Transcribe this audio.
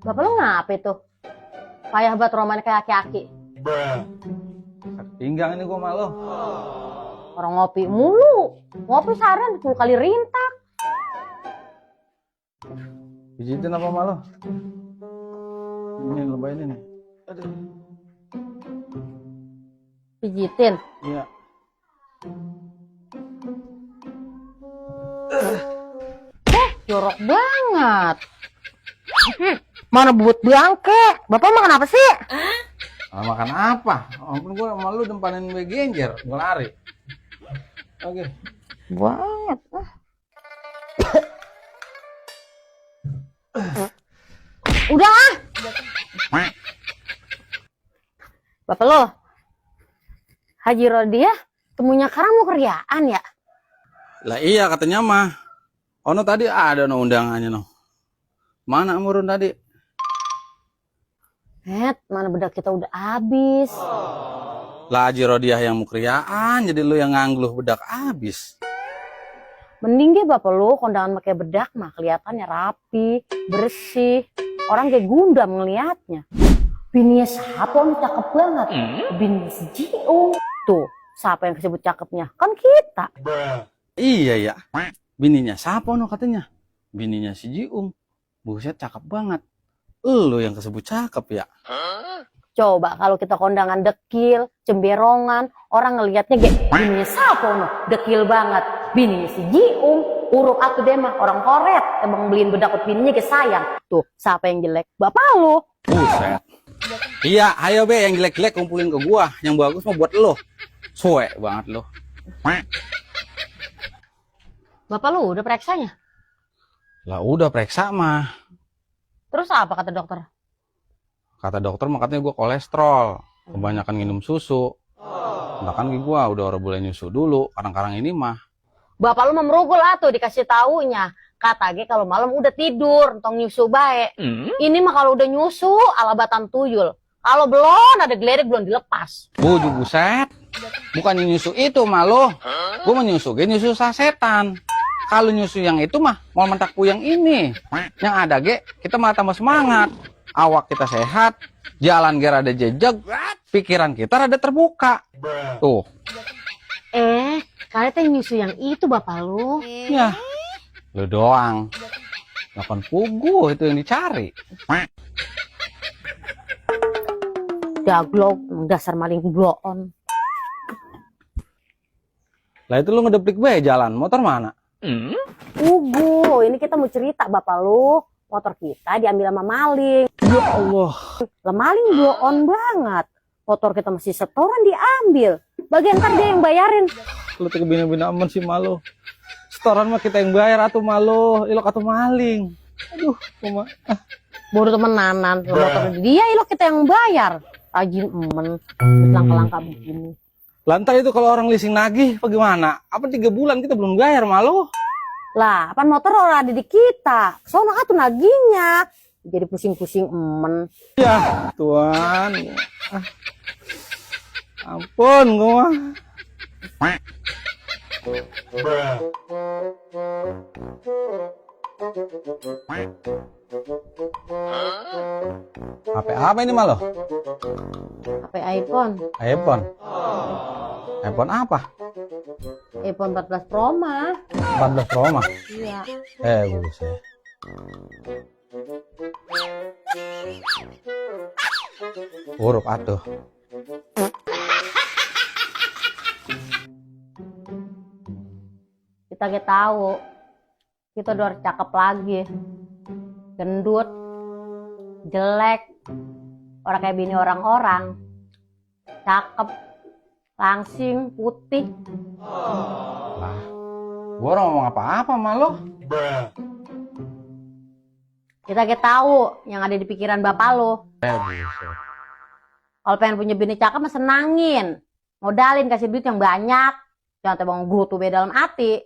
Bapak lu ngapa tuh? Payah banget roman kayak aki-aki. Pinggang ini gua malu. Orang ngopi mulu. Ngopi seharian 10 kali rintak. Pijitin apa malu? Ini lebayin ini. Aduh. Pijitin. Iya. Jorok banget. Mana bubut bangke? Bapak makan apa sih? Makan apa? Ampun gua malu dempanin gue genjer, gua lari. Oke. Banget. Udah ah. Bapak lo, Haji Rodiah temunya sekarang mau kerjaan ya? Lah iya katanya mah. Ono tadi ada no undangannya no. Mana murun tadi? Mana bedak kita udah habis. Lah Haji Rodiah yang mau kriaan, jadi lu yang ngangluh bedak abis. Mending dia bapak lu kondangan pakai bedak mah kelihatannya rapi, bersih. Orang kayak gundam ngelihatnya. Bininya siapa nih cakep banget. Bininya si Jiung. Tuh, siapa yang disebut cakepnya? Kan kita. Iya ya. Bininya siapa no katanya? Bininya si Jiung. Buset cakep banget. Lu yang kesebut cakep ya. Coba kalau kita kondangan dekil, cemberongan, orang ngelihatnya bininya siapa no? Dekil banget. Bininya si Jiung. Uruk aku deh mah orang koret. Emang beliin bedak bininya ke sayang. Tuh, siapa yang jelek? Bapak lu. Buset. Iya, ayo be yang jelek-jelek kumpulin ke gua. Yang bagus mah buat lo. Suwe banget lo. Bapak lu udah periksanya? Lah udah periksa mah. Terus apa kata dokter? Kata dokter mah katanya gua kolesterol. Kebanyakan minum susu. Bahkan gua udah orang boleh nyusu dulu. Kadang-kadang ini mah. Bapak lu memerugul tuh dikasih taunya. Kata ge kalau malam udah tidur, tong nyusu baik. Ini mah kalau udah nyusu alabatan tuyul. Kalau belum ada geledek belum dilepas. Buset. Bukan nyusu itu malu. Gua mau nyusu nyusu sasetan. Kalau nyusu yang itu mah mau mentak puyang ini. Yang ada kita malah tambah semangat. Awak kita sehat, jalan rada jejeg, pikiran kita rada terbuka. Tuh. Kalian teh nyusu yang itu bapak lu. Ya. Lu doang. Lapan pugu itu yang dicari. Daglog, dasar maling bloon. Lah itu lu ngedeplik be jalan, motor mana? Pugu, ini kita mau cerita bapak lu. Motor kita diambil sama maling. Ya Allah. Lah maling bloon banget. Motor kita masih setoran diambil. Bagian ntar dia yang bayarin. Lu tuh kebina-bina aman sih malu. Setoran mah kita yang bayar atau malu, ilok atau maling. Aduh, cuma Baru temenanan, motor dia ilok kita yang bayar. Rajin emen, langka-langka begini. lantai itu kalau orang leasing nagih bagaimana? Apa 3 bulan kita belum bayar malu? Lah, apa motor orang ada di kita? Soalnya atuh naginya. Jadi pusing-pusing emen. Ya, Tuhan. Ampun gua. HP apa ini malu? HP iPhone. iPhone. iPhone apa? iPhone 14 Pro mah. 14 Pro mah. Iya. Buset. Huruf atuh. Kita gak tahu. Kita udah cakep lagi. Gendut. Jelek. Orang kayak bini orang-orang. Cakep. Langsing, putih. Lah, gua orang ngomong apa-apa malu. Kita gak tahu yang ada di pikiran bapak lo. Buset. Kalau pengen punya bini cakep mah senangin. Modalin kasih duit yang banyak. Jangan tebang glutu be dalam hati.